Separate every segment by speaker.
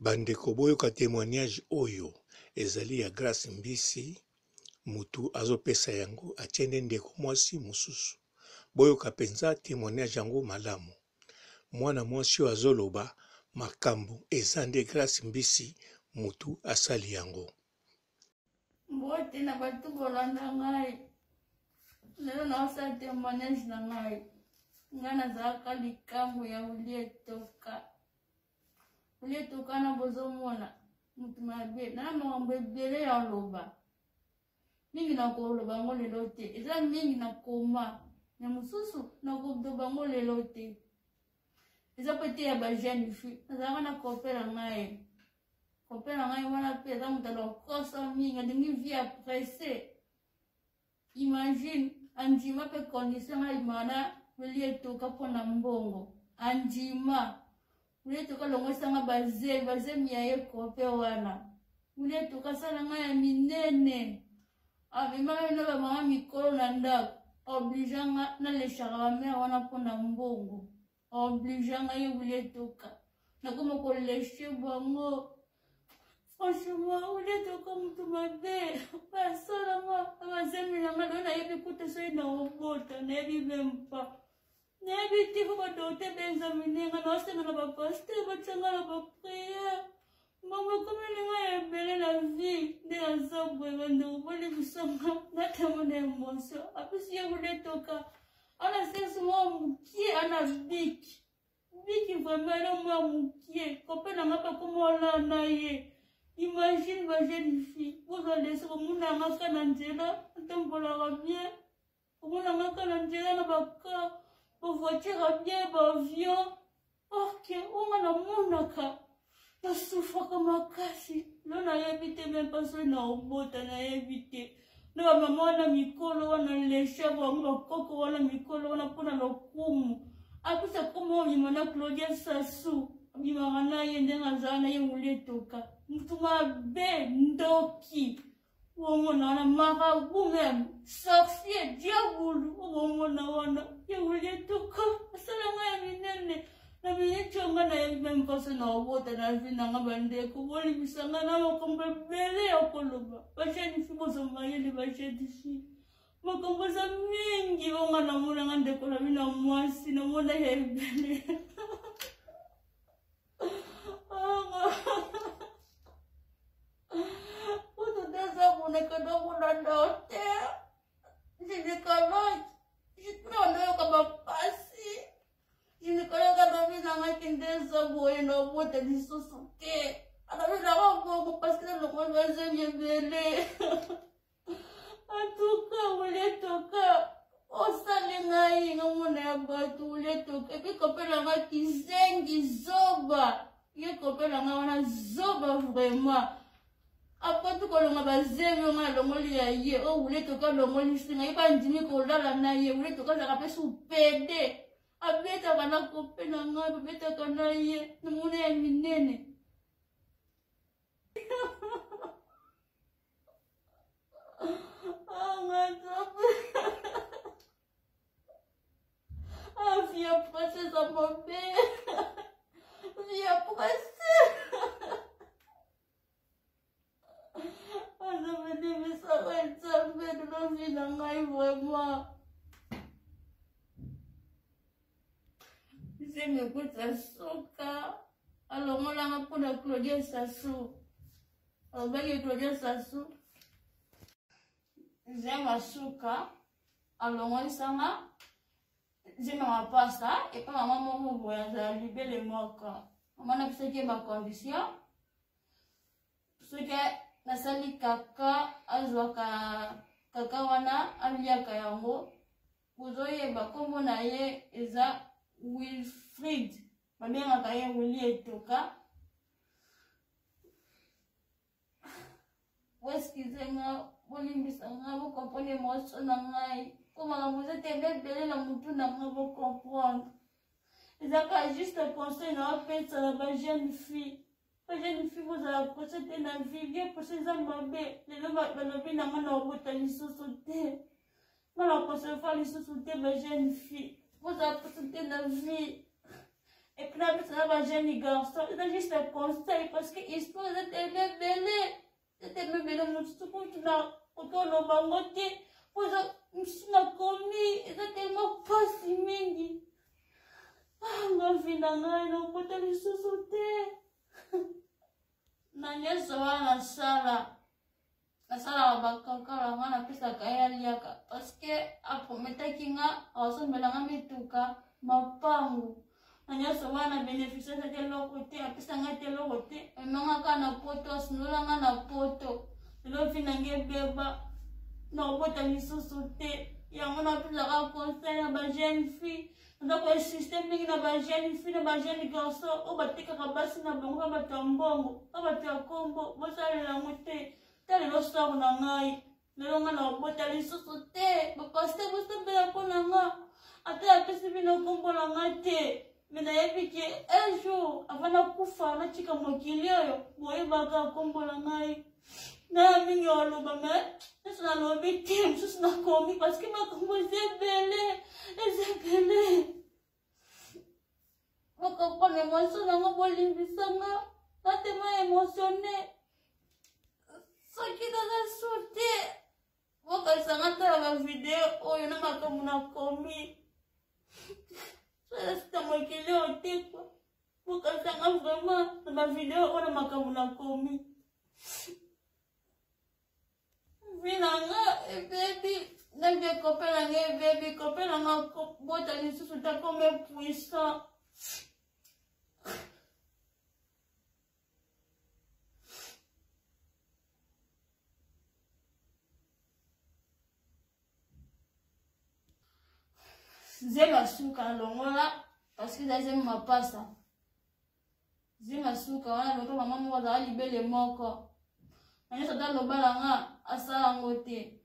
Speaker 1: Bandeko boyoka temoignage oyo ezali ya Grace Mbisi mutu azopesa yango atie nde ndeko mwasi mosusu. Boyoka mpenza temoignage yango malamu. Mwana mwasi oyo azoloba makambo eza nde Grace Mbisi mutu asali yango.
Speaker 2: Mbote na bato bolanda ngai lelo naosala temoignage na ngai. Ngai nazalaka likambo ya olie toka olie toka na bozomona moto mabe na makambo ebele ya oloba mingi nakoloba yango lelo te eza mingi na koma na mosusu nakoloba yango lelo te eza mpe te ya bajeune fille nazalaka na copain na ngai copain na ngai wana mpe aza moto alokoso mingi alingi vie ya presse Imagine andima pe condition nga nabimaka na wili etoka mpo na mbongo andima wili etoka alongolisa nga bazemi bazemi ya ye kope wana wili etoka asala nga ya minene amemaka na bamama mikolo na ndako oblige nga naleshaka bamere wana mpo na mbongo oblige nga ye wili etoka nakoma koleshe bango franchement wili etoka moto mabe basalanga bazemi na nga lelo nayebi kuta soki naobota nayebi meme pas nayebi te fo badokte baexamine nga naosenga na bapaster batya nga na bapriere mbongo ekomeli nga ya ebele na vie nde naza boye bandeko bolibisa nga natama na emotion apesi ye wili etoka ana sexe moko mokie ana biki biki vraiment ena mwa mokie kope na nga bakoma olaa na ye imagine ba jeune fille bozwa leso komona yanga ka na nzela atambolaka bien komona nga ka na nzela na baka bavoiture ya bien baavion Ok, onga namonaka nasufaka makasi lo nayebi te meme pas soki naobota nayebi te na bamama wana mikolo wana lesha bango bakoko wana mikolo wana mpo na lokumu apesa koma obima na claudia sasu abimaka na ye ndenge azala na ye wuli etoka motu mabe ndoki Bomona wana marabout meme sorcier diabulu bomona wana yeweli etoka asala ngai ya minene na miniti oyo ngai nayebi meme mpaso na obota na vi na ngai bandeko bolimbisa ngai na makambo ebele ya koloba bajeune fi bozwa mayele bajeune fi makambo eza mingi oyo ngai namona ngai ndeko na bino ya mwasi namona ya ebele Gynécologue alobi na ngai kende eza boye na obota lisusu te alobi nanga bongo parce que nalongoli bazemi ebele antuka oletoka osali ngai nga mwana ya bato oletoka epi kopela nga kizengi zoba ye kopela nga wana zoba vraiment apoti kolonga bazemi nga alongoli ya ye o oh, uletoka alongoli singa ye bandimi kolala na ye uletoka azalaka mpe supede abetaka na kope na ngai babetaka na ye na mona ya minene Ah, vie princesse à mabe. Vie princesse. Azobedimisaka nzambe lovi na ngai vraiment. Zemi ekuta suka alongolanga mpona Claudia Sassou. Alobaki Claudia Sassou. Zema suka alongolisanga zemi ya mapasa epa mama moko boye azala libele moko mama napisaki ye bacondition soki nasali kaka azwaka kaka wana aliaka yango bozoyeba nkombo na ye eza wilfrid babengaka ye wili etoka boeskize nga bolimbisa nga bocomprendre emotion na ngai mpo makambo eza tele ebele na motu na nga bocomprendre eza kaka juste conseil na opesa na bajeune fille bajeune fille bozala presse te na vie vie presse eza mabe lelo balobi na nga na obota lisusu te nga na kosefa lisusu te bajeune fille bozala presse te na vie. Et puis napesa na bajeune garçon, eza juste un conseil parce que histoire eza tellement ebele, eza tellement ebele, mosusu kutu na koki oloba yango te mpo eza mosusu nakomi, eza tellement mpasi mingi. Ah, nga vi na ngai nakobota lisusu te. Na nyonso wana nasala, nasalaka bakaka na nga, napesaka ye aliaka parce que aprometaki nga akosombela nga mituka, mapangu. Na nyonso wana beneficie ata te eloko te, apesa nga te eloko te, amema nga kaka na poto, asundola nga na poto. Lelo vi na nga ebeba, nakobota lisusu te. Yango napesaka conseil na ba jeune fille, naza koinsiste mingi na ba jeune fille na ba jeune garçon oyo batekaka basi na bango na bato ya mbongo na bato ya nkombo, bosalela yango te. Ta lelo sor na ngai, lelo ngai nakobota lisusu te. Bapaster bosambela mpo na nga, ata apesi bino nkombo na nga te, me nayebi ke un jour avant nakufa natika mokili oyo, boyebaka nkombo na ngai. Naya mingi oloba, me nyonso nalobi te, mosusu nakomi parce que makambo eza ebele, eza ebele. Bokopona emotion nango, bolimbisanga natema émotionne. Soki naza su te, bokanisanga tala bavideo oyo na makambo nakomi, sita mokili oyo te kua. Bokanisanga vraiment na bavideo oyo na makambo nakomi. Vi na nga ebebi, ndenge kope na nga ebebi, kope na nga bota lisusu te, comme puissant. Zemi suka longola parce que eza zemi mapasa. Zemi suka wana lokola mama moko azala libele moko na nyonso, ata aloba na nga asala yango te.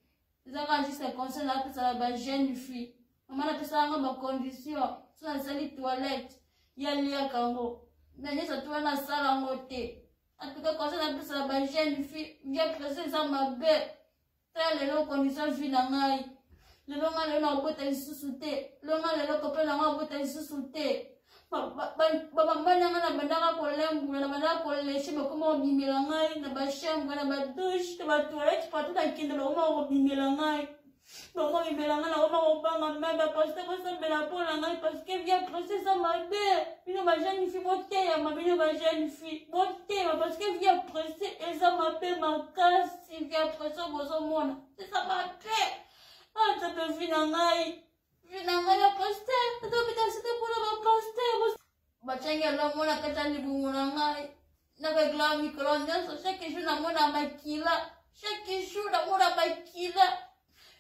Speaker 2: Eza kaka juste conseil napesaka ba jeune fille. Mama napesaka nga bacondition, so nasali toilette ye aliaka yango, na nyonso atu wana asala yango te. Atuka conseil napesaka ba jeune fille, vie presse eza mabe. Tala lelo condition vie na ngai, lelo ngai lelo nakobota lisusu te, lelo ngai lelo kope na ngai abota lisusu te. Bamama na ngai nabandaka kolembula, nabandaka koleshe, bakoma kobimela ngai na bachambre, na badouche, na batoilette, partout nakende bakoma kobimela ngai, bakoma kobimela ngai, nakoma kobanga. Me bapaster bosambela mpo na ngai parce que via presse eza mabe. Bino bajeune fille boteyama, bino bajeune fille boteyama parce que via presse eza mabe makasi. Via presse bozomona eza mabe. Nzambe, vi na ngai, vi na ngai, bapaster tobeta sete mpona bapaster batiangi elongo na kati ya libumu na ngai. Nakoeglaka mikolo nyonso, chaque jour namona makila, chaque jour namona makila.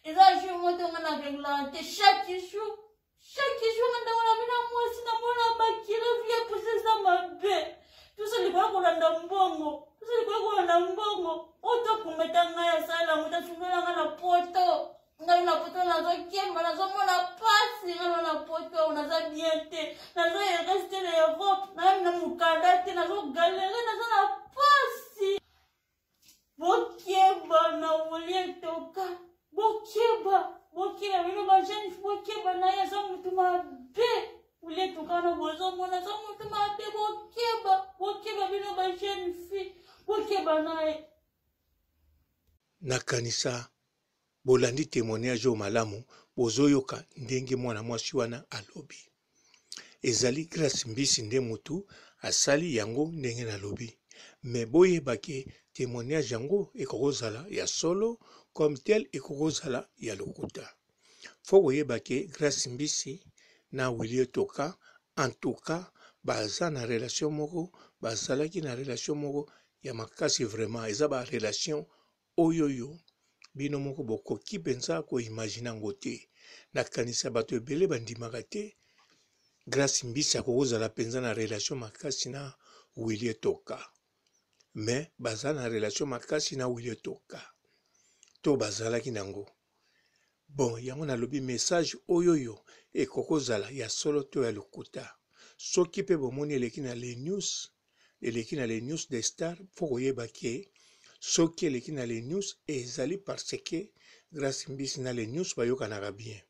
Speaker 2: Eza jour moko te nga nareglaka te, chaque jour, chaque jour nga ndako na bino mwasi namona makila. Vie pousse eza mabe, tosa likolo kolanda mbongo, tosa likolo kolanda mbongo. Oyo tokometa ngai asala yango, tasundola ngai na poto. Ngai na poto nazokemba, nazomona pasi. Ngai na poto naza bien te, naza heureuse te na Europe, nayami na mokanda te, nazogalere, naza na pasi. Bokeba na woli etoka, bokeba, bokeba bino bajeune, bokeba na ye, aza motu mabe. Woli etoka wana bozomona aza motu mabe, bokeba, bokeba bino bajeune fille, bokeba na ye.
Speaker 1: Nakanisa bolandi temoignage oyo malamu, bozoyoka ndenge mwana mwasi wana alobi. Ezali Grace Mbisi nde mutu asali yango ndenge nalobi. Mais boyeba ke temoignage yango ekoki kozala ya solo comme tel ekoki kozala ya lokuta. Faut koyeba ke Grace Mbisi na Willy Etoka en tout cas baza na relation moko, bazalaki na relation moko ya makasi vraiment. Eza ba relation oyoyo bino moko bokoki mpenza ko imaginer yango te. Nakanisa bato ebele bandimaka te Grace Mbisi akoki kozala mpenza na relation makasi na Willy Etoka, mais baza na relation makasi na Willy Etoka to bazalaki nango. Bon, yango nalobi message oyoyo ekoki kozala ya solo to ya lokuta. Soki mpe bomoni eleki na les news, eleki na les news de star, faut koyeba ke soki eleki na les news ezali parce que Grace Mbisi na les news bayokanaka bien.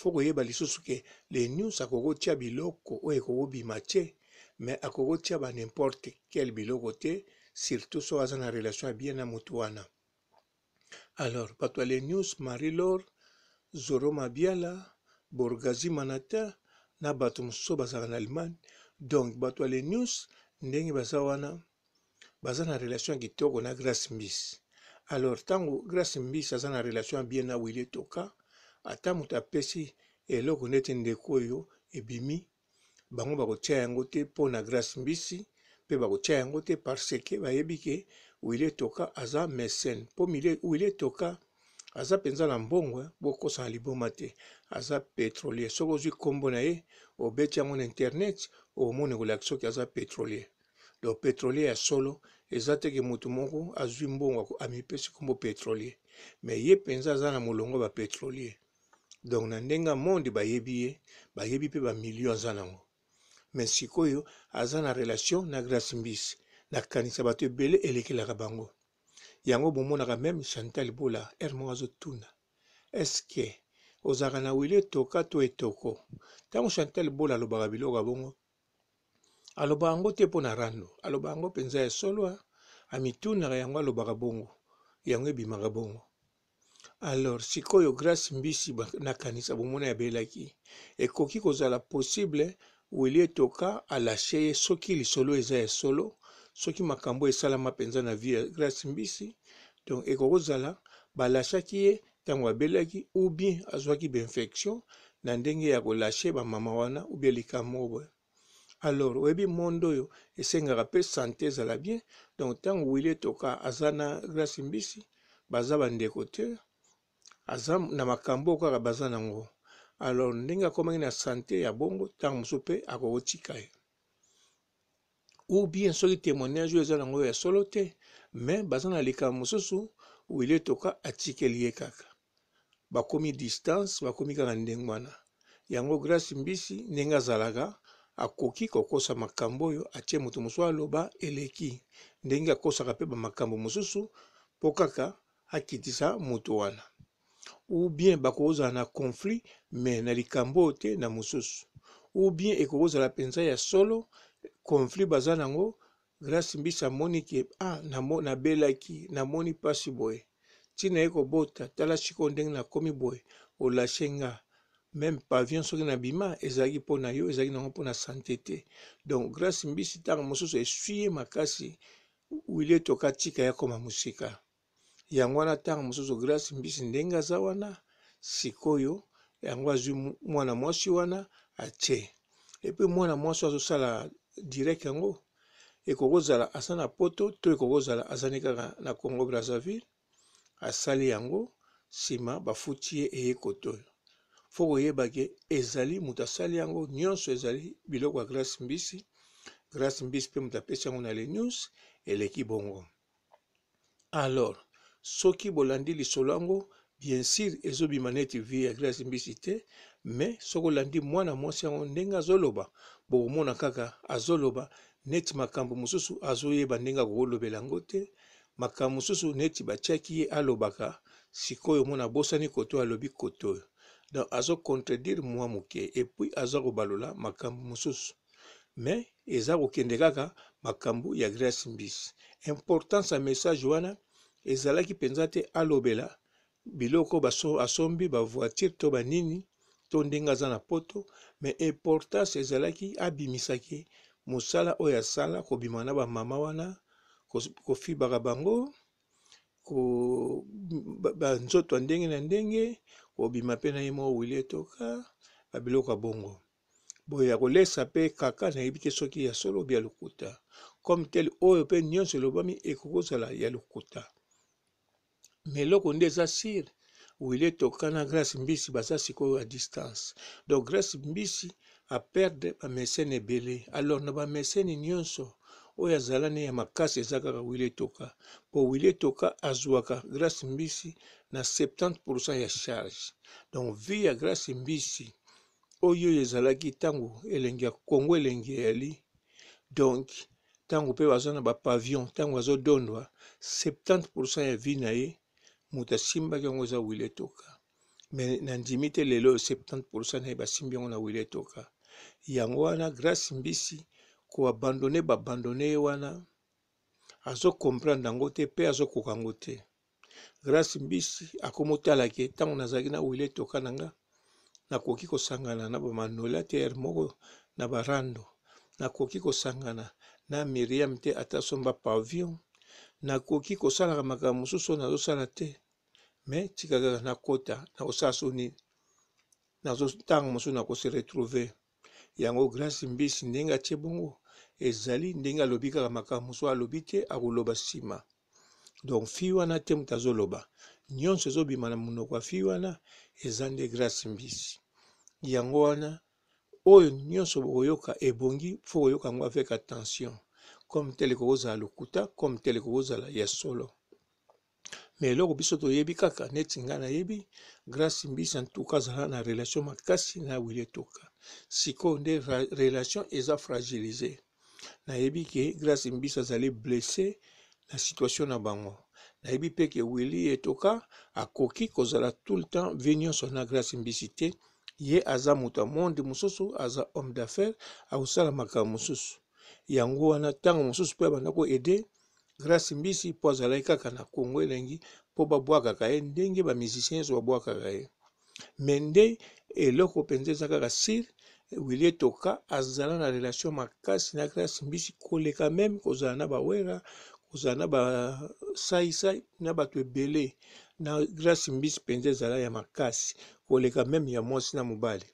Speaker 1: Faut koyeba lisusu ke le news akoki kotia biloko oyo ekoki kobima te, mais akoki kotia ba n'importe quel biloko te, surtout soki aza na relation ya bien na mutu wana. Alors bato ya le news, Marie Laure, Zoro Mabiala, Borgazi Manata na bato mosusu bazalaka na Allemagne. Donc bato ya le news ndenge baza wana baza na relation ya kitoko na Grace Mbisi. Alors ntango Grace Mbisi aza na relation ya bien na Willy Toka, ata moto apesi eloko neti ndeko oyo ebimi, bango bakotia yango te mpo na Grace Mbisi, mpe bakotia yango te parce que bayebi ke Willy Toka aza mécène. Mpo Willy Toka aza mpenza na mbongo, bokosana liboma te, aza pétrolier. Soki ozwi nkombo na ye obeti yango na internet, omoni kolakisa soki aza pétrolier. Donc pétrolier ya solo eza te ke motu moko azwi mbongo amipesi nkombo pétrolier, mais ye mpenza aza na molongo ya bapétrolier. Donc na ndenge ya monde bayebi ye, bayebi mpe bamillion aza nango. Mais sikoyo aza na relation na Grace Mbisi, nakanisa bato ebele elekelaka bango yango. Bomonaka meme Chantal Bola ere moko azotuna est-ce ozalaka na Willy Etoka to Etoko. Ntango Chantal Bola alobaka biloko ya bongo, alobaka yango te mpo na rando, alobaka yango mpenza ya solo, amitunaka yango, alobaka bongo, yango ebimaka bongo. Alors sikoyo Grace Mbisi, nakanisa bomona abelaki, ekoki kozala possible Willy Etoka alâcher ye. Soki lisolo eza ya solo, soki makambo esalama mpenza na vie ya Grace Mbisi, donc ekoki kozala balâchaki ye ntango abelaki, ou bien azwaki bainfection na ndenge ya kolâcher bamama wana, ou bien likambo moko boye. Alors oyebi monde oyo esengaka mpe santé ezala bien. Donc ntango Willy Etoka aza na Grace Mbisi, baza bandeko te, aza na makambo oyo kaka baza nango. Alors ndenge akomaki na santé ya bongo, ntango mosusu mpe akokotika ye, ou bien soki témoignage oyo eza nango ya solo te, mais baza na likambo mosusu, Willy Etoka atikeli ye kaka, bakomi distance, bakomi kaka ndenge wana. Yango Grace Mbisi ndenge azalaka, akoki kokosa makambo oyo atie moto mosusu aloba eleki, ndenge akosaka mpe bamakambo mosusu mpo kaka akitisa moto wana, ou bien bakozala na conflit mais na likambo oyo te na mosusu, ou bien ekokozala mpenza ya solo conflit baza nango. Grace Mbisi amoni ke ah, nabelaki, namoni mpasi boye, ntina ye kobota, tala sikoyo ndenge nakomi boye, olâcher nga, même pavillon soki nabima ezalaki mpo na yo, ezalaki nango mpo na santé te. Donc Grace Mbisi ntango mosusu eswi ye makasi, Willy Etoka tika ya koma mosika. Yango wana ntango mosusu Grace Mbisi ndenge aza wana sikoyo, yango azwi mwana mwasi wana atie. Et puis mwana mwasi azosala direct yango, ekoki kozala aza na Poto to ekoki kozala azali kaka na Congo Brazzaville. Asali yango, nsima bafuti ye, eye koto oyo. Faut koyeba ke ezali moto asali yango nyonso, ezali biloko ya Grace Mbisi. Grace Mbisi mpe moto apesi yango na le news, eleki bongo. Alors soki bolandi lisolo yango, bien sûr ezobima neti vie ya Grace Mbisi te, mais soki olandi mwana mwasi yango ndenge azoloba, bokomona kaka azoloba neti makambo mosusu azoyeba ndenge akokolobela yango te, makambo mosusu neti batiaki ye alobaka. Sikoyo omona abosani koto alobi koto oyo, donc azocontredire mwa moke, et puis aza kobalola makambo mosusu, mais eza kokende kaka makambo ya Grace Mbisi. Importance ya message wana ezalaki mpenza te alobela biloko asombi, bavoiture to banini to ndenge aza na Poto, mais importance ezalaki abimisaki mosala oyo asala, kobima na bamama wana, kofibaka bango banzoto ya ndenge na ndenge, kobima mpe na ye moko Willy Etoka, babiloko ya bongo boye ya kolesa mpe kaka. Nayebi te soki ya solo ya lokuta comme tel oyo mpe nyonso elobami ekoki kozala ya lokuta, mais eloko nde eza sûr, Willy Etoka na Grace Mbisi baza sikoyo à distance. Donc Grace Mbisi aperdre bamécène ebele. Alors na bamécène nyonso oyo azala ne ya makasi eza kaka Willy Etoka, mpo Willy Etoka azwaka Grace Mbisi na 70 ya charge. Donc vie ya Grace Mbisi oyo ezalaki ntango elengi ya Kongo, elengi eyali, donc ntango mpe baza na bapavillon, ntango azodondwa, 70 ya vie na ye moto asimbaki yango eza Willy Etoka. Mais nandimi te lelo 70% na ye basimbi yango na Willy Etoka. Yango wana Grace Mbisi ko abandonner ba abandonner ye wana azo comprendre yango te pe azokoka yango te. Grace Mbisi akomotala ke ntango nazalaki na Willy Etoka na nga nakoki kosangana na ba Manola te heure moko na ba rando nakoki kosangana na Miriam te ata somba pavillon nakoki kosalaka makambo mosusu oyo nazosala te mais tika kaka nakota nakosala so nini nazo ntango mosusu nako se retrouver yango Grace Mbisi ndenge atie bongo ezali ndenge alobi kaka makambo mosusu alobi te akoloba nsima donc fille wana te moto azoloba nyonso ezobima na monoko ya fille wana eza nde Grace Mbisi yango wana oyo nyonso bokoyoka ebongi fo koyoka yango avec attention comme tel ekokozala lokuta comme tel ekokozala ya solo. Mais eloko biso toyebi kaka neti ngai nayebi Grace Mbisi en tout cas azala na relation makasi na Willy Etoka. Sikoyo nde relation eza fragilise. Nayebi ke Grace Mbisi azali blesse na situation na bango. Nayebi pe ke Willy Etoka akoki kozala tout le temps vie nyonso na Grace Mbisi te. Ye aza moto ya monde mosusu, aza homme d'affaires, akosala makambo mosusu. Yango wana ntango mosusu pe abanda ko aider Grace Mbisi mpo azalaki kaka na Congo elengi mpo babwakaka ye ndenge ba musiciens nyonso babwakaka ye. Mais nde eloko mpenza eza kaka sur Willy Etoka azala na relation makasi na Grace Mbisi koleka meme kozala na ba Werra, kozala na ba Sai Sai na bato ebele na Grace Mbisi mpenza ezala ya makasi koleka meme ya mwasi na mobali.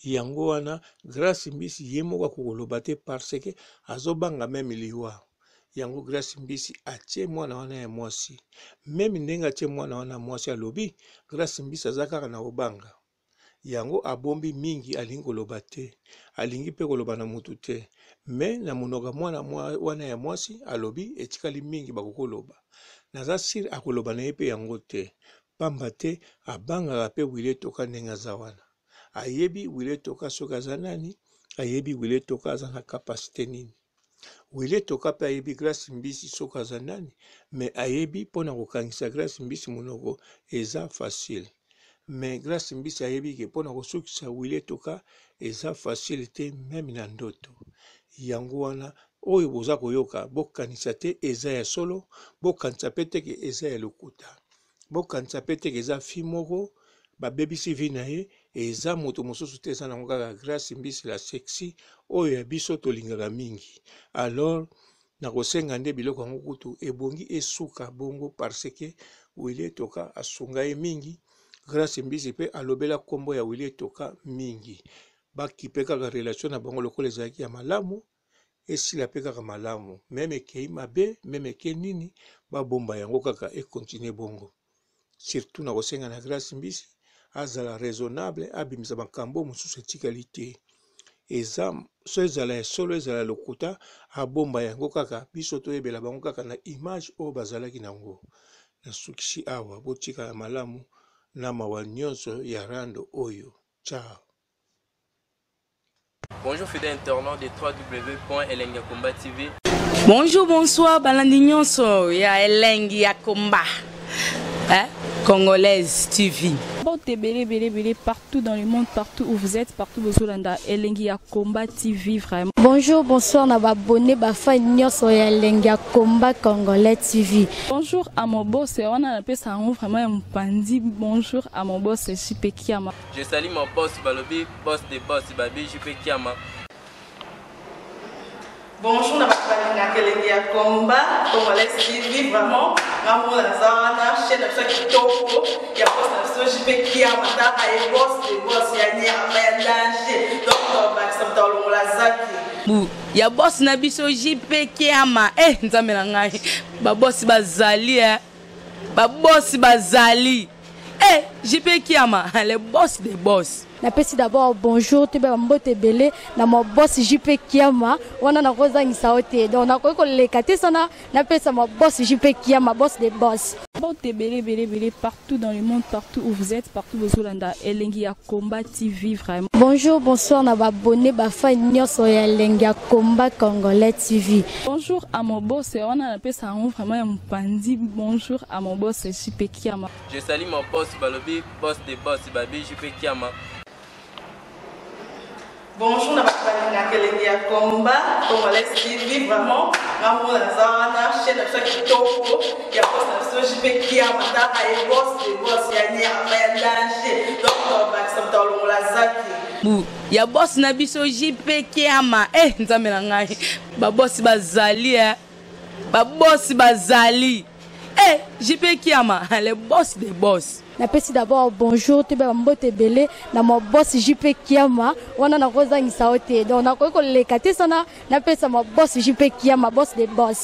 Speaker 1: Yango wana Grace Mbisi ye moko akokoloba te parce que azobanga meme liwa. Yango Grace Mbisi atie mwana wana ya mwasi. Meme ndenge atie mwana wana ya mwasi alobi Grace Mbisi aza kaka na kobanga. Yango abombi mingi alingi koloba te. Alingi pe koloba na mutu te. Mais na monoko ya mwana wana ya mwasi alobi etikali mingi bakokoloba. Naza sur akoloba na ye pe yango te. Pamba te abangaka pe Willy Etoka ndenge aza wana. Ayebi Willy Etoka soki aza nani, ayebi Willy Etoka aza na capacite nini. Willy Etoka pe ayebi Grace Mbisi soki aza nani, mais ayebi pona kokangisa Grace Mbisi monoko eza facile. Mais Grace Mbisi ayebi ke pona kosukisa Willy Etoka eza facile te meme na ndoto. Yango wana oyo boza koyoka bokanisa te eza ya solo, bokanisa pe te ke eza ya lokuta. Bokanisa pe te ke eza fille moko babebisi vie na ye, eza moto mosusu te, eza nango kaka Grace Mbisi la sexy oyo ya biso tolingaka mingi. Alors nakosenga nde biloko yango kutu ebongi esuka bongo parce que Willy Etoka asunga ye mingi, Grace Mbisi pe alobela kombo ya Willy Etoka mingi. Bakipe kaka relation na bango lokola ezalaki ya malamu esila pe kaka malamu meme ekeyi mabe meme eke nini babomba yango kaka e continuer bongo surtout na kosenga na Grace Mbisi azala raisonnable abimisa makambo mosusu etikali te eza so ezala ya solo ezala lokuta abomba yango kaka biso toyebela bango kaka na image oyo bazalaki na yango nasukisi awa botikala malamu na mawa nyonso ya rando oyo ciao.
Speaker 3: Bonjour fidèle internaute de www.elengiyakomba TV.
Speaker 4: Bonjour, bonsoir, balandi nyonso ya Elengi ya Komba. Hein? Congolaise TV.
Speaker 5: Mbote ebele ebele ebele partout dans le monde, partout où vous êtes, partout bozolanda Elengi ya Combat TV vraiment.
Speaker 6: Bonjour, bonsoir na ba abonné ba fan nyonso ya Elengi ya Combat Congolais TV.
Speaker 5: Bonjour à mon boss, wana napesa yango vraiment ya mopandi. Bonjour à mon boss JP Kiama.
Speaker 3: Je salue mon boss balobi boss de boss babi JP Kiama.
Speaker 7: Bonjour na bato balingaka elengi ya combat congolais TV vraiment nga moko naza wana chaîne na biso ya kitoko ya boss na biso JP Kiama tala ye boss de boss ya nyama ya danger donc tobakisa moto alongola zaki
Speaker 4: bu ya boss na biso JP Kiama eh nzambe na ngai ba boss bazali eh ba boss bazali eh JP Kiama le boss des boss.
Speaker 6: Napesi d'abord bonjour toyeba ba mbote ebele na ma boss JP Kiama wana nakozangisa yo te donc nakoki koleka te sana napesa ma boss JP Kiama boss des boss.
Speaker 5: Mbote ebele ebele ebele partout dans le monde, partout où vous êtes, partout bozolanda Elengi ya Combat TV vraiment.
Speaker 6: Bonjour, bonsoir na ba abonné ba fan nyonso ya Elengi ya Combat Congolais TV.
Speaker 5: Bonjour à mon boss, wana napesa yango vraiment ya mopanzi. Bonjour à mon boss JP Kiama.
Speaker 3: Je salue mon boss balobi boss de boss babi JP Kiama.
Speaker 7: Bonjour na bato balingaka elengi ya combat congolais TV, vraiment nga moko naza wana, chaîne na biso ya kitoko ya boss na biso JP Kiama, taka ye boss de boss ya nyama ya danger, donc bakisa moto alongola zaki
Speaker 4: bu ya boss na biso JP Kiama. Eh, nzambe na ngai, babosi bazali eh. Babosi bazali eh, JP Kiama, le boss des boss.
Speaker 6: Napesi d'abord bonjour, toyeba bambote ebele na ma boss JP Kiama. Wana nakozangisa yo te, donc nakoki koleka te sana napesa ma boss JP Kiama, boss de boss.